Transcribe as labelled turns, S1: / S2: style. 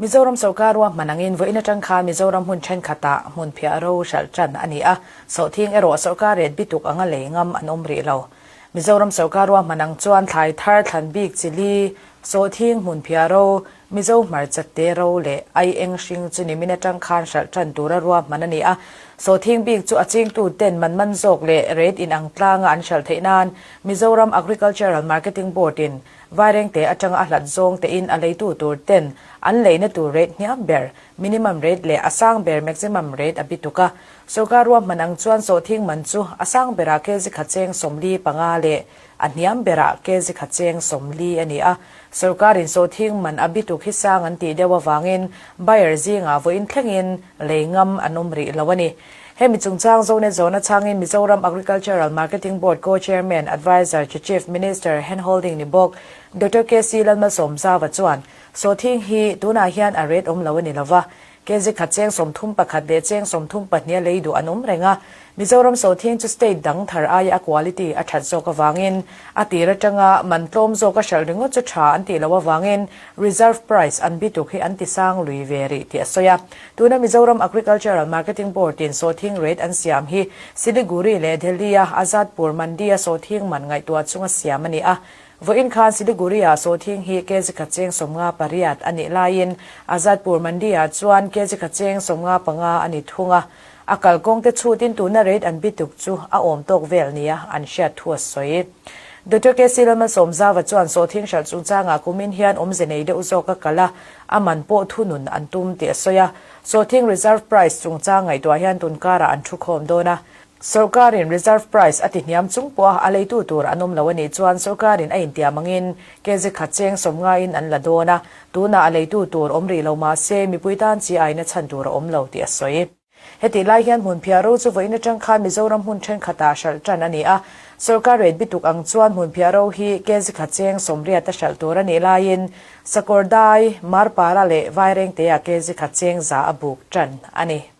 S1: Mizoram sorkar ruahman angin vawiin atang khan Mizoram hmun thenkhatah hmunphiah ro hralh tan a ni a, sawhthing erawh sorkar ret bituk anga lei ngam an awm rih lo. Mizoram sorkar ruahman ang chuan thlai thar thlan bik chili, sawhthing, hmunphiah ro, Mizo hmarcha te ro leh ai eng hring chu nimin atang khan hralh tan tura ruahman a ni a, sawhthing bik chu a chingtu ten man man zawk leh rate inang tlanga an hralh theih nan Mizoram Agricultural Marketing Board in Vairengte atanga a hlat zawng tein a leitu tur ten an leina tur rate hniam ber, minimum rate, leh a sang ber, maximum rate, a bituk a. Sorkar ruahman ang chuan sawhthing man chu a sang berah kg khat cheng 45 leh a hniam berah kg khat cheng 40 a ni a. Sorkarin sawhthing man a bituk hi sang an tih deuh avangin buyer zingah vawiin thlengin lei ngam an awm rih lo a ni. Hemi chungchang Zonet zawhna chhangin Mizoram Agricultural Marketing Board Co-Chairman Adviser to Chief Minister Handholding ni bawk Doctor KC Lalmalsawmzava chuan sawhthing hi tunah hian a rate awm lo a ni lova, Kg khat cheng 31 leh cheng 32 a lei duh an awm reng a, Mizoram sawhthing chu state dang thar aia a quality a that zawk avangin a tir atanga man tlawm zawk a hralh ringawt chu tha an tih loh avangin reserve price an bituk hi an ti sang lui ve rih tih a sawi a. Tuna Mizoram Agricultural Marketing Board in sawhthing rate an siam hi Siliguri leh Delhi-a Azadpur Mandi-a sawhthing man ngaihtuah chunga siam a ni a. Vawiin khan Siliguri-ah sawhthing hi kg khat cheng 58 a nih laiin Azadpur Mandi-ah chuan kg khat cheng 55 a ni thung a. A kalkawng te chhutin tuna rate an bituk chu a awm tawk vel nia an hriat thu a sawi. Doctor KC Lalmalsawmzava chuan sawhthing hralh chungchangah kumin hian awmze nei deuh zawk a kal a, a man pawh thunun an tum tih a sawi a. Sawhthing reserve price chungchang ngaihtuah hian tunkarah an thu khawm dawn a. Sorkarin reserve price a tihniam chung pawha a leitu tur an awm lo a nih chuan sorkarin a intiam angin kg khat cheng 50 in an la dawn a, tunah a leitu tur awm rih lo mah se mipui tan chi aina chhan tur a awm lo tih a sawi. Hetih lai hian hmunphiah ro chu vawiin atang khan Mizoram hmun thenkhatah hralh tan a ni a, sorkar rate bituk ang chuan hmunphiah ro hi kg khat cheng 80 a hralh tur a nih laiin Sakawrdai, Marpara leh Vairengtea kg khat cheng 100 a buk tan a ni.